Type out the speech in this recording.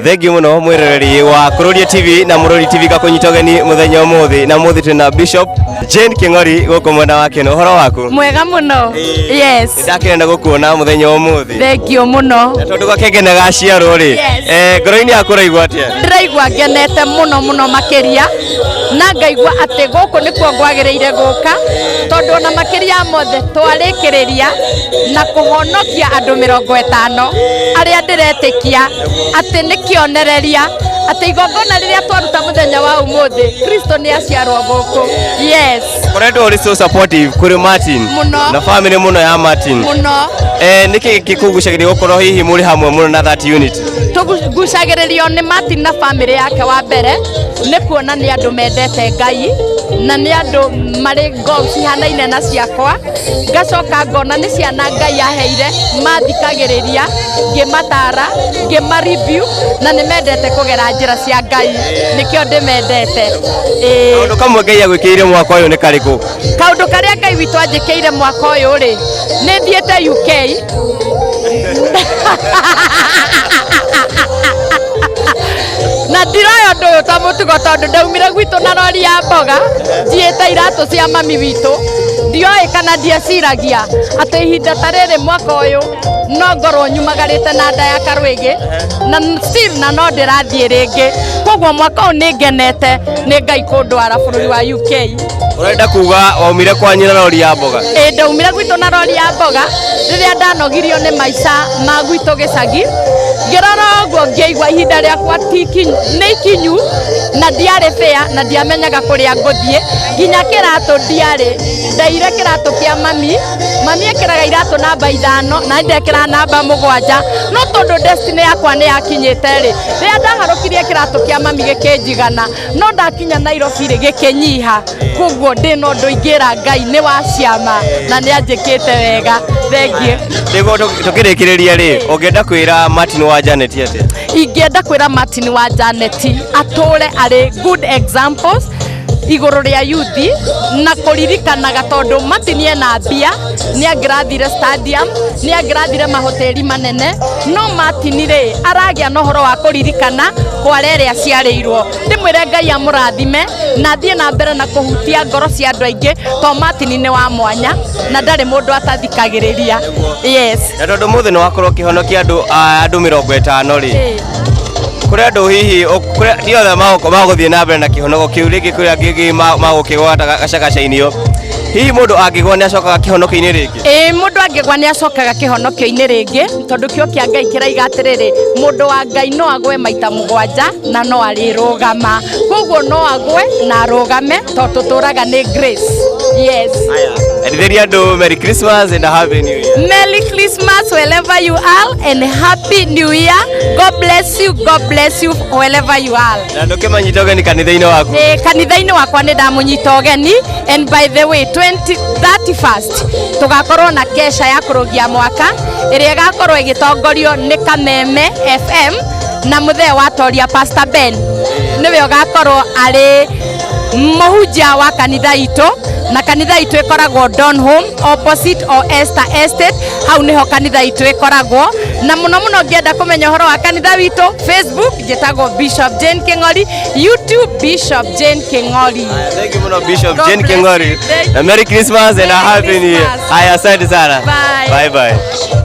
Thengiũ mũno mwĩroreri wa Kururia TV na Mũrori TV gakũnyita ũgeni mũthenya ũmũthĩ, na ũmũthĩ twĩna Bishop Jane Kĩng'ori gũkũ mwena wa Keno. Ũhoro waku? Mwega mũno, yes. Ndakĩrenda gũkuona mũthenya ũmũthĩ. Thengio mũno. Na tondũ gakenge nĩ gaciarwo rĩ, ngoro-inĩ yaku ũraigua atĩa? Ndĩraigua ngenete mũno mũno makĩria, na ngaigua atĩ gũkũ nĩkuo ngwagĩrĩire gũka, tondũ ona makĩria ya mothe twarĩkĩrĩria na kũhonokia andũ 50 arĩa ndĩretĩkia atĩ nĩ kĩonereria atĩ igongona rĩrĩa twaruta mũthenya wa ũmũthĩ, Kristo nĩ aciarwo gũkũ, yes. Ũkoretwo ũrĩ so supportive kũrĩ Martin Mũno. Na family mũno ya Martin. Mũno. Nĩkĩ gĩkũgucagĩrĩria gũkorwo hihi mũrĩ hamwe mũno na that unit? Tũgucagĩrĩrio nĩ Martin na family yake, wa mbere nĩ kuona nĩ andũ mendete Ngai na nĩ andũ marĩ goals cihanaine na ciakwa. Ngacoka ngona nĩ ciana Ngai aheire, mathikagĩrĩria ngĩmatara, ngĩma review, na nĩ mendete kũgera njĩra cia Ngai, nĩkĩo ndĩmendete, ĩĩ. Kaũndũ kamwe Ngai agwĩkĩire mwaka ũyũ nĩ karĩkũ? Kaũndũ karĩa Ngai witũ anjĩkĩire mwaka ũyũ rĩ, nĩ thiĩte UK na ndiroya ũndũ ũyũ ta mũtugo, tondũ ndaumire gwitũ na rori ya mboga njiĩte iratũ cia mami witũ. Ndioĩ kana ndieciragia atĩ ihinda ta rĩrĩ mwaka ũyũ no ngorwo nyumagarĩte na nda ya karwĩgĩ, na still na no ndĩrathiĩ rĩngĩ. Koguo mwaka ũyũ nĩ ngenete nĩ Ngai kũndwara bũrũri wa UK. Ũrenda kuga waumire kwanyu na rori ya mboga? Ĩ, ndaumire gwitũ na rori ya mboga rĩrĩa ndanogirio nĩ maica ma gwitũ gĩcagi. Ngĩrora ũguo ngĩigua ihinda rĩakwa nĩ ikinyu, na ndiarĩ bĩa na ndiamenyaga kũrĩa ngũthiĩ. Nginya kĩratũ ndiarĩ, ndaire kĩratũ kĩa mami. Mami ekĩraga iratũ namba 5 na ndekĩraga namba 7, no tondũ destiny yakwa nĩ yakinyĩte rĩ, rĩrĩa ndaharũkirie kĩratũ kĩa mami gĩkĩnjigana, no ndakinya Nairobi rĩ, gĩkĩnyiha. Koguo ndĩna ũndũ ingĩra Ngai nĩ wa ciama na nĩ anjĩkĩte wega. Thengiũ. Nĩguo tũkĩrĩkĩrĩria rĩ, ũngĩenda kwĩra Martin wa Janet atĩa? Ingĩenda kwĩra Martin wa Janet atũre arĩ good examples igũrũ rĩa yuthi na kũririkanaga, tondũ Martin ena mbia, nĩ angĩrathire stadium, nĩ angĩrathire mahoteli manene, no Martin rĩ, aragĩa na ũhoro wa kũririkana kwara ĩrĩa aciarĩirwo. Ndĩmwĩre Ngai amũrathime na athiĩ na mbere na kũhutia ngoro cia andũ aingĩ, to Martin nĩ wa mwanya na ndarĩ mũndũ atathikagĩrĩria, yes. Na tondũ mũthĩ nĩ wakorwo ũkĩhonokia andũ 50 rĩ, kũrĩ andũ hihi ti othe magũthiĩ na mbere na kĩhonoko kĩu rĩngĩ, kũrĩ angĩ magũkĩgwa gacagaca-inĩ. Hihi mũndũ angĩgwa nĩ acokaga kĩhonoko-inĩ rĩngĩ? Ĩĩ, mũndũ angĩgwa nĩ acokaga kĩhonokio-inĩ rĩngĩ, tondũ kĩo kĩa Ngai kĩraiga atĩrĩrĩ, mũndũ wa Ngai no agwe maita 7 na no arĩrũgama. Koguo no agwe na arũgame, tondũ tũtũraga nĩ grace, yes. Endithĩria andũ Merry Christmas and a Happy New Year. Merry Christmas wherever you are and Happy New Year. God bless you, God bless you wherever you are. Na ndũkĩmanyita ũgeni kanitha-inĩ waku. Eh, kanitha-inĩ wakwa nĩ ndamũnyita ũgeni, and by the way, 20 31st tũgakorwo na kesha ya kũrũgia mwaka ĩrĩa ĩgakorwo ĩgĩtongorio nĩ Kameme FM na mũthee wa Toria, Pastor Ben, nĩwe ũgakorwo arĩ mũhunjia wa kanitha itũ. Na kanitha itũ ĩkoragwo Donholm, opposite o Esther Estate, hau nĩho kanitha itũ ĩkoragwo. Na mũno mũno ngĩenda kũmenya ũhoro wa kanitha witũ, Facebook njĩtagwo Bishop Jane Kĩng'ori, YouTube Bishop Jane Kĩng'ori. Thank you mũno, Bishop God Jane bless King'ori. you. Thank Na Merry Christmas and a Merry Happy New Year. Christmas. Haya, asante sana. Bye. Bye bye.